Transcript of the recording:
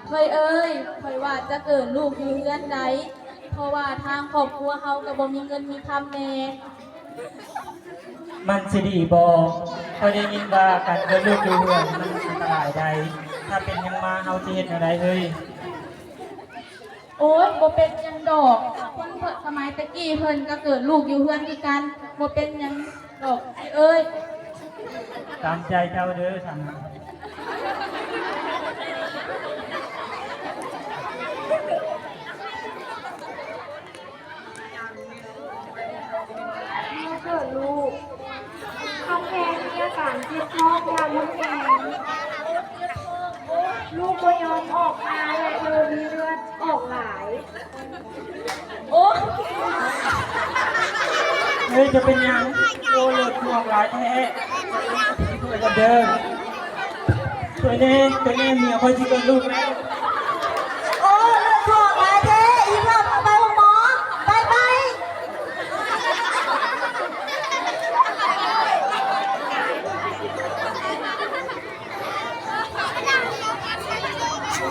ເອື້ອຍເອີຍ, ຂ້ອຍວ່າຈະເກີດລູກຢູ່ເຮືອນໃດ ເພາະວ່າທາງຄອບຄົວເຮົາກໍບໍ່ມີເງິນມີຄຳແດ່. ມັນຊິດີບໍ່? ຂ້ອຍໄດ້ຍິນວ່າການເກີດລູກຢູ່ເຮືອນມັນອັນຕະລາຍໃດ໋. ຖ້າເປັນຫຍັງມາເຮົາຊິເຮັດແນວໃດເຮີ້ຍ? ໂອ້ຍ, ບໍ່ເປັນຫຍັງດອກ. ຄົນສະໄໝແຕ່ກີ້ເພິ່ນກໍເກີດລູກຢູ່ເຮືອນຄືກັນ. ບໍ່ເປັນຫຍັງດອກອ້າຍເອີຍ. ຕາມໃຈເຈົ້າເດີຊັ້ນນະ. ເມື່ອເກີດລູກ, ຄຳແພງມີອາການເຈັບທ້ອງຢ່າງຮຸນແຮງ. ລູກບໍ່ຍອມອອກມາ ແລະ ເລີ່ມມີເລືອດອອກຫຼາຍ. ໂອ້ ເຮີ້ຍ ຈະເປັນຫຍັງ? ໂອ້ ເລືອດອອກຫຼາຍແທ້. ຊ່ວຍກັນເດີ ຊ່ວຍແດ່ ຊ່ວຍແດ່ ເມຍຂ້ອຍຊິເກີດລູກແລ້ວ.